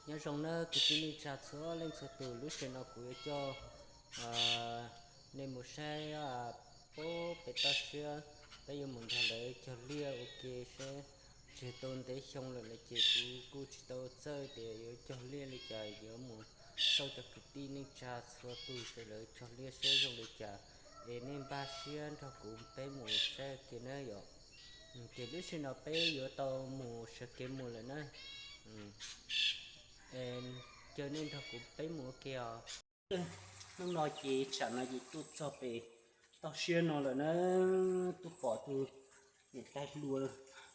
Nyob zoo nawb kwv tij neej tsa txhua leej txhua tus, lub sij hawm no kuv yuav coj nej mus saib pem toj siab, peb yuav mus nrog lawv cog liaj ua ke seb. Tsis tau ntev xyoo lawm no ces kuv kuj tsis tau txawj tias yuav cog liaj li cas, yuav mus xauj cov kwv tij neej tsa txhua tus sawv daws cog liaj seb zoo li cas, es nej npaj siab nrog kuv peb mus saib ua ke na yom. Ces lub sij hawm no peb yuav tau mus sawv kev mus lawm na. Caw nej nrog kuv peb mus ua ke os. Hnub no ces tsam no ces tuaj txog pem toj siab no lawm na, tuaj pom tus niam tais hluas,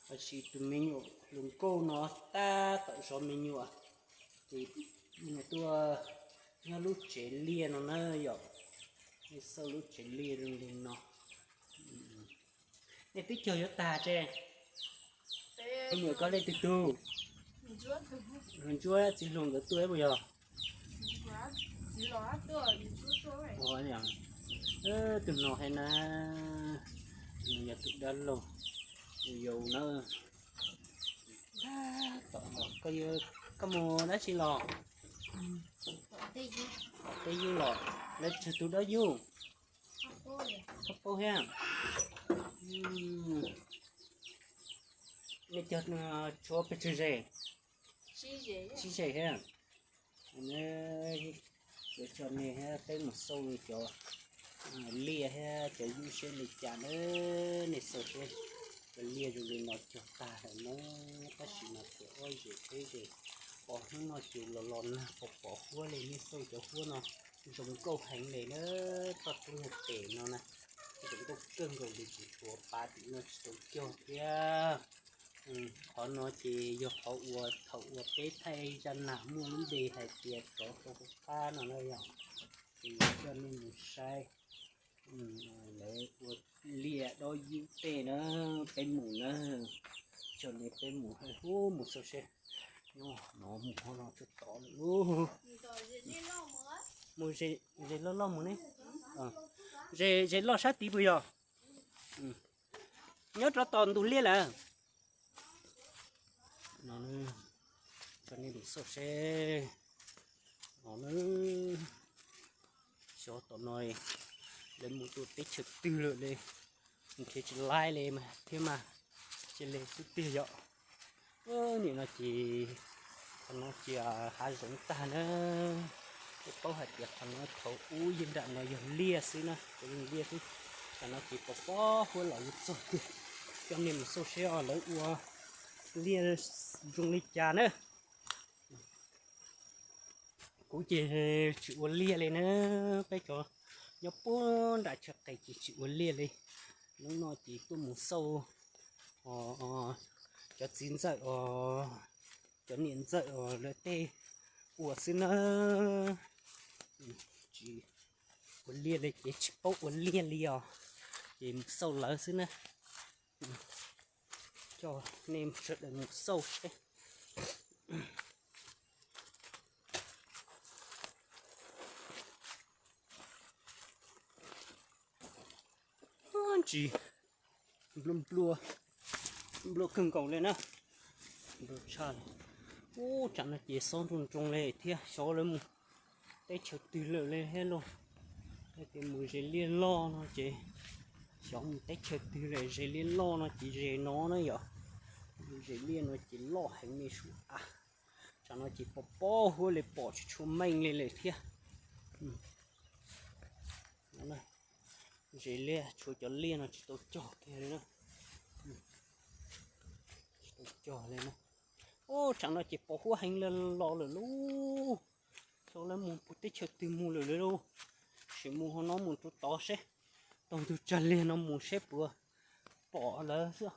los sis tus me nyuam hluas nkauj no tab tom zov me nyuam, ces nws tuaj nyob lub tsev liaj no na yom, nej xauj lub tsev liaj zoo li no. Nej twb cog yuav tag tse. Me nyuam koj leej twg tug? Ntsuab txiv hluas nkawd tuaj puas yog? Tus no hais na, nws yog tus dab laug, yau na. Koj mus dab tsi los? Tej yug los, lawv tsawg tus dab yug? Koj paub thiab. Nej cog tshuav pes tsawg zes? Tsib zes thiab. Yuav coj nej thiab peb mus xauj cov liaj thiab cov yub seb li cas na, nej xauj seb cov liaj zoo li no cog tag lawm na, tab sis mas tsuas ob zes peb zes. Pom hnub no ces los los nag pom pom huab li, nej xauj cov huab no zoo nkauj heev li na, toj roob hauv pes no na, zoo nkauj kawg nkaus li, tsis tshuav pav tim no tsis tau cog thiab. Qhov no ces yog qhov uas thaum uas peb thaij zaj nag muaj lub npe hais tias tsov rau hauv qab no na yog, ces coj nej mus saib lawv ua liaj dob yub tej na, peb mus na, coj nej peb mus hab mus xauj seb. Nyob no mus ho no tsuag tod lawm lauj. Mus zes loj loj mus ne. Zes loj sab tid puas yog? Nyob rov tom ntug liaj lawm. No, coj nej mus xauj seb. No, xyov tom no lawv mus tua teb chaws twg lawm li, nrhiav tsis laib li thiab mas, cia li xwb tiag yom. Nim no ces qhov no ces hav zoov tag na, nej paub hais tias qhov no thaum ub yeej nram no yog liaj xwb na, cov yeej liaj xwb. Tam no ces pos pob huab los yuav txog tiag, coj nej mus xauj seb os lawv ua liaj zoo li cas na. Kuv ces tsis ua liaj li na, peb cov nyob puag nram chaw qis ces tsis ua liaj li. Hnub no ces tuaj mus xauj cov txiv ntxawm os, cov niam ntxawm os lawv tej ua xwb na. Tsis ua liaj li ces tsis paub ua liaj li os, ces mus xauj lawv xwb na. Coj nej sawv daws mus xauj seb. Ntsis nplua nplua, nplua kawg nkaus li na. Nplua tshaj li. Ub, tsam no ces xob nroo nroo li thiab, xyov lawv mus teb chaws twg lawm li thiab lauj. Yog tias mus zes liaj loj no ces xyov mus teb chaws twg lawm, zes liaj loj no ces zes no na yom. Zes liaj no ces loj heev li sub av. Tsam no ces pos pob huab li pom tsis tshua meej li lawm thiab. Zes liaj tshuav cov liaj no tsis tau cog kiag li na. Tsis tau cog li na. Ub, tsam no ces pos huab heev li los lawm lauj. Xyov lawv mus puag teb chaws twg mus lawm li lauj. Sim mus hauv no mus rau tod seb, taug ntug tsag liag no mus seb puas pom lawv xwb.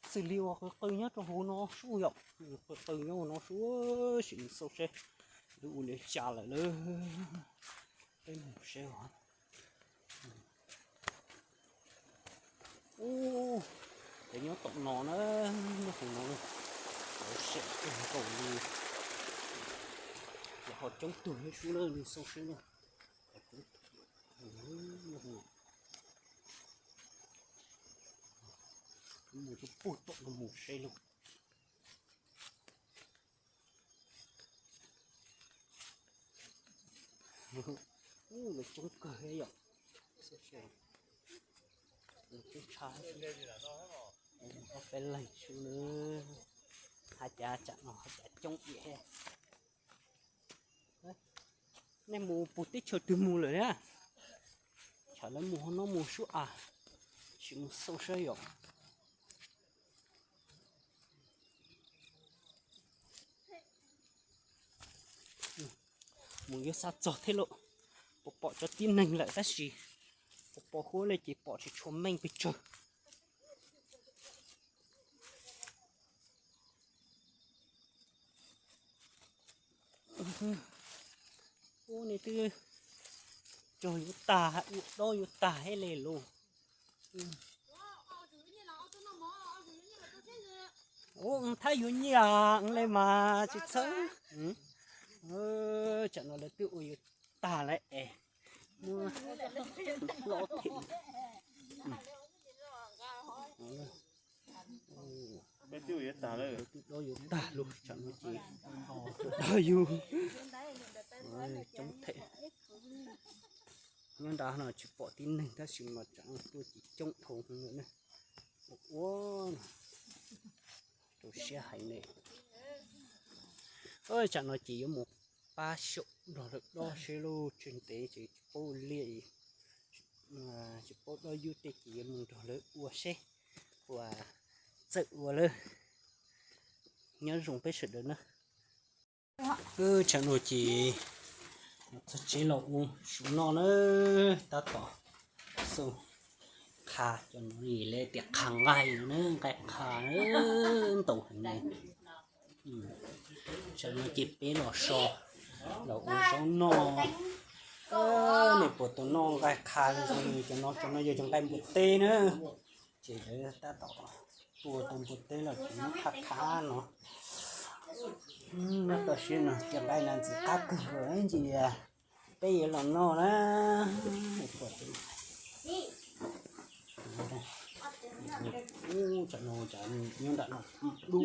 Xws li ua qw qw nyob rau hauv no sub yom, qw qw nyob hauv no sub, sim mus xauj seb lub ua li cas lawm lauj. Peb mus seb. Ub, lawv nyob tom no na, nyob hauv no, lawv siab kawg nkaus li. Lawv ho coob tug thiab sub na, mus xauj seb na. Mus rau puag tom no mus seb lauj. Ub, lawv coob kawg yom. Lawv coob tshaj, peb leeg xwb na. Hais cas tsam no hais cas coob iam. Nej mus puag teb chaws twg mus lawm na? Tsam lawv mus hauv no mus sub as, sim mus xauj saib yom. Mus yuav xa txog thiab lauj. Puas pom cov tib neeg lawm tab sis puas pom huab li ces pom tsis tshua meej pes tsawg. Ub, nej twb cog yuav tag, ua dob yuav tag thiab li lauj. Ub, thab yuav nyiaj li mas tsis txhawb. Tsam no lawv twb ua yuav tag lawm es muab hlob them. Peb twb ua yuav tag lawm, twb dob yuav tag lawm, tsam no ces dob yug coob them. Nyob nrad no tsis pom tib neeg tab sis mas tsam no tuaj ces coob dhau lawm ne. Ua rau siab heev ne. Tsam no ces yuav mus pab xyaum nrog lawv dob seb lub tsev ntev ces tsis paub liaj, tsis paub dob yub tej ces yuav mus nrog lawv ua seb puas txawj ua lawm. Nyob zoo peb sawv daws na. Tsam no ces txog tsev los ua su noj na, tab tom xauj qha cov no li lawv tias qha nqaij no na, nqaij qha ntau heev li. Tsam no ces peb los so los ua zaub noj. Nej puas tau noj nqaij qha zoo li cov no? Cov no yog cov nqaij npua teb na. Ces lawv tab tom tua tau npua teb los ces muab qha qha no. Nyob toj siab no cov nqaij no ntxim qab kawg nkaus ib ntsis peb yuav los noj na. Ub, tsam no nyob nram no dub.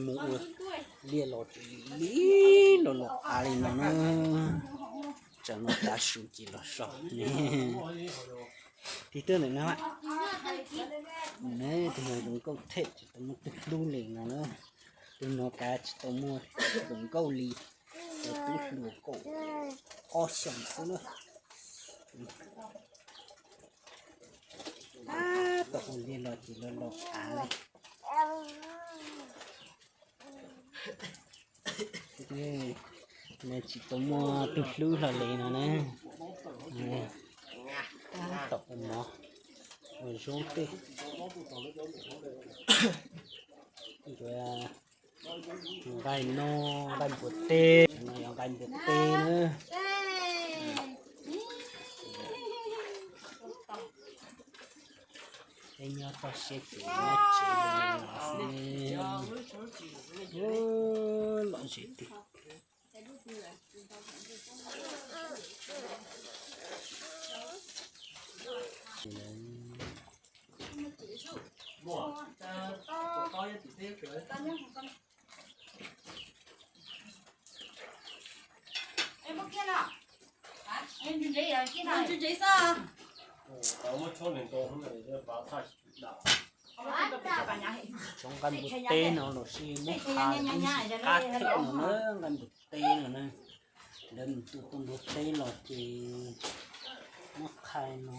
Mus ua liaj los tsis li los los av li no na. Tsam no tav su ces los so. Tig tuaj ntawm no, tus no zoo nkauj thiab tsis tau muaj tus hlub li no na. Tus no kav tsis tau muaj tus nkauj li, tus tub hluas kaum ob xyoos xwb na. Tab tom ua liaj los ces los los av li. Nws tsis tau muaj tus hlub hlo li no na. Tab tom ua mov ua zaub tej. Nqaij no, nqaij npua teb, no yog nqaij npua teb na. Peb nyob toj siab ces nyob tsev li no xwb. Lom zem tiag. Cov nqaij npua teb no los sis muab qha los kuj tsis qab thiab no na, nqaij npua teb no na. Lawv mus tu tus npua teb los ces muab qha no.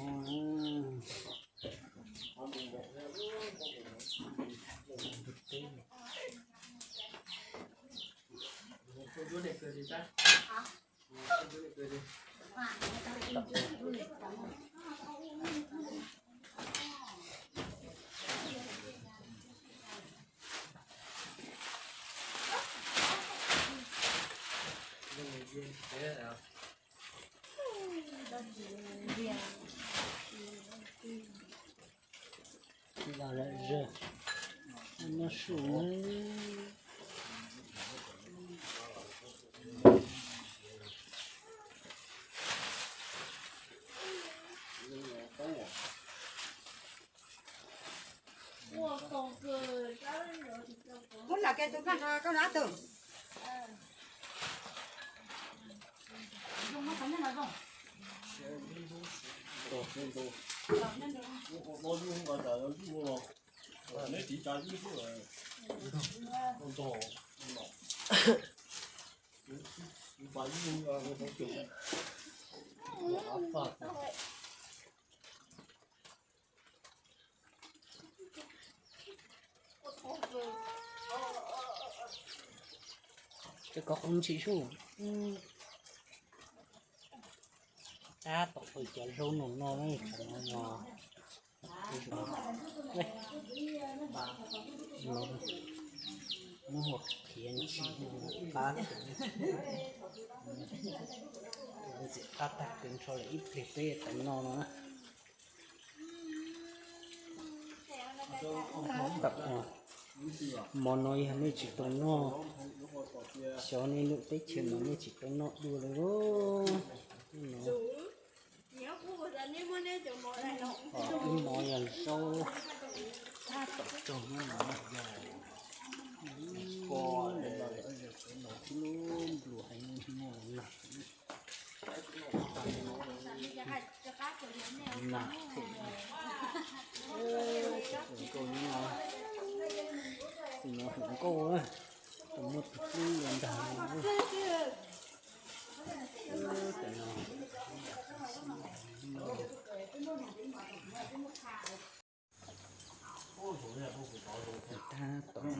Los lawm zog, noj su na. Ua tau Ces koj qhov ntsis sub. Tab tom qhwv cov zaub no no, tsam no no muab hua qhiav ntsis qab, ntxim qab tag kawg nrho lawm, ib pliag peb tau noj no na. Mov no yog nej tsis tau noj, xyov nej lub teb chaws no nej tsis tau noj dua lawm. Ib mov yog zaub, tab tom raug no, ko, nplua heev no. Nas them, tus no, tus no hum nkauj, tau muaj tus hlub los ntag. Tab tom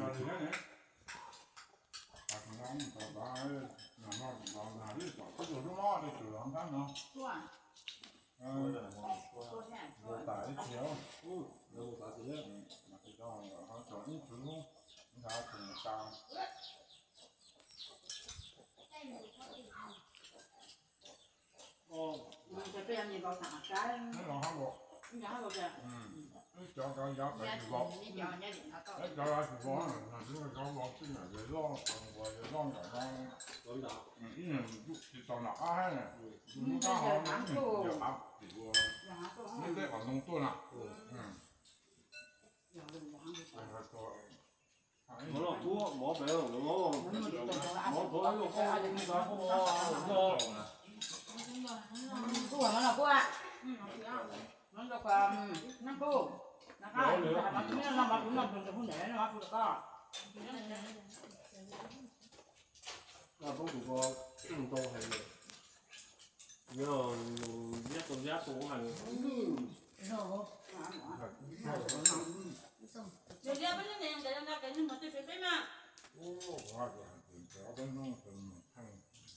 Ib cov cov yov pem tsis vau, ib cov yov tsis vau, yog loj, ib nyuag tsis tau nram qab, lub qab hov, yog qab tim ua, lub teb qhov ntoo tuaj na. Mov los kuj, mov pem, mov, mov, mov, mov, mov, mov, mov, mov, mov, mov, mov,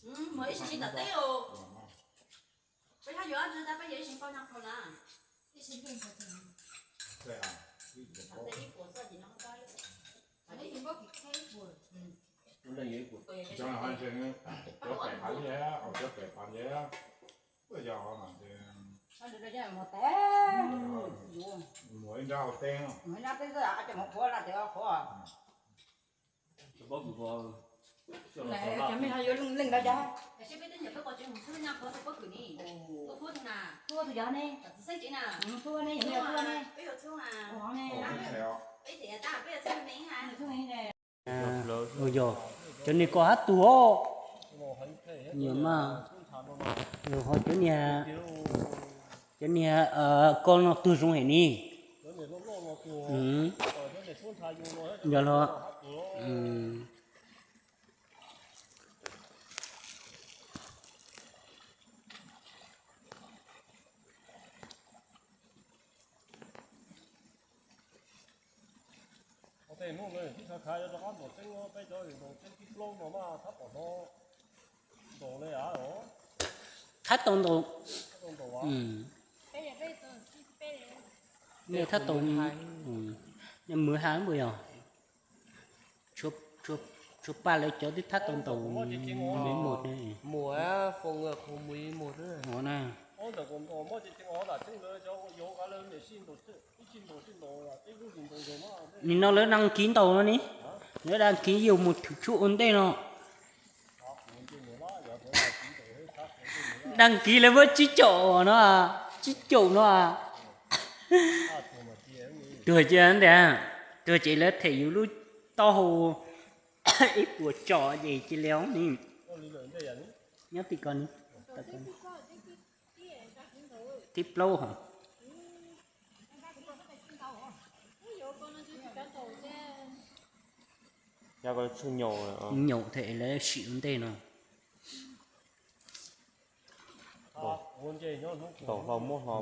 Muaj ib sij sib ntam teb os. Peb hab yuav dab tsi tab peb yog ib sij npaj nyob qhov na. Cov pem hav, cov pem hav, yog mus ib nrab hauv teb, mus ib nrab teb, qhuav na tes qhuav. Cov mej ho yuav leej leej dab dab. Yog, cov niag ko hab tuag os. Nyiam mas, ho cov niag, cov niag ko no tuag zoo hem ni. Yog los, Thab tau ntaus. Nej thab tau, nej mws ha npaum yog. Tshuav paj lawv cov twb thab tau ntaus, mus mus na. Nim no lawv đăng ký ntaus no ni, lawv đăng ký yus mus thwm tshuaj ua ntej no. Đăng ký lawv muab tsib caum no, tsib caum no. Tuag ces ntag, tuag ces lawv them yus lub taub hau Ib puas tso ces cia li ni. Nyob tim ko ni, tib plaub hos. Nyaum thiab lawv sim ua ntej no. Ntaus hlo muab hlo.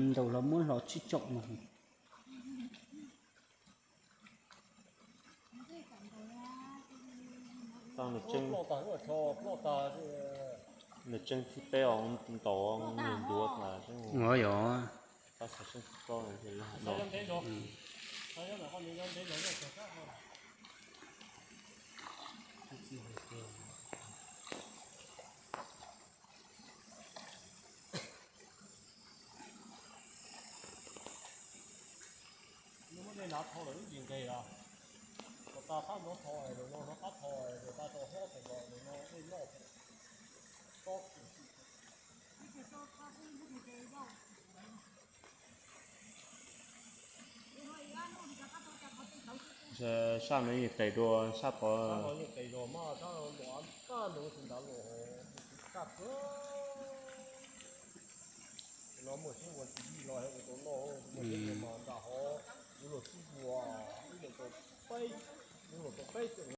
Ntaus hlo muab hlo tsib tsoom no. Nws tseem thib peb os, ntaus nws ntuav tas. Ua yog Muab dej nrad tho lawm ib ntsis nqeg os. Kom tas qab nrov tho, lawm no nrov qab tho, lawm tas tau hlob tau los lawm no dej noj. Sab no yeej tes dua sab tod. Sab no yeej tes dua mas sab no luam ntaj nroo tsis nrad luam, tsis kaj kawg. No muaj siab ua tsis yig los ua tau noj, muaj siab ua mas nram hov, kuv luag sib ua, ib leeg tau peb, kuv luag tau peb xyoos.